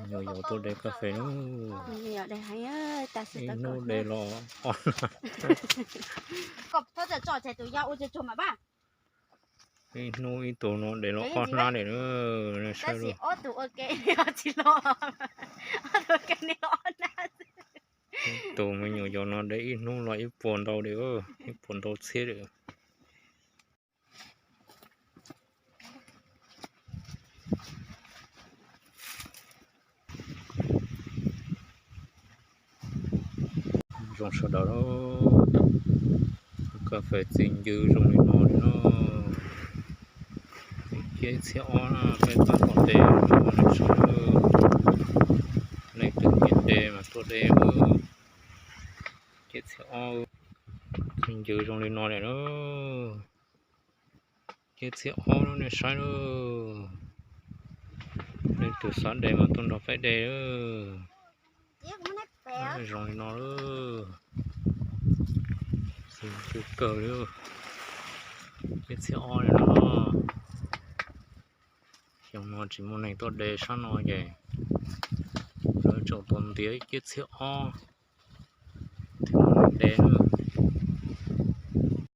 Nyuam yaus tuaj de kas fes na. Ib hnub de los ob hnab. Ib hnub ib tug no de los ob hnab li na. Saib, tus me nyuam yaus no de ib hnub los ib puas ntau li, ib puas ntau txhiab li. Zoo sawv daws, kas fes txi ncw zoo li no li no. Txi ib txhiab ob na, peb tab tom de, leej twg nyiam de mas tuaj de. Txi ib txhiab ob, txi ncw zoo li no li na. Txi ib txhiab ob lub nej saib lauj. Leej twg xav de mas tuaj nrog peb de. Zoo li no lauj. Txi ncw kawg li. Txi ib txhiab ob li no. Xyoo no tsis muaj neeg tuaj de sab no ces lawv tseem tuaj ntiav txi ib txhiab ob thiaj muaj neeg de na.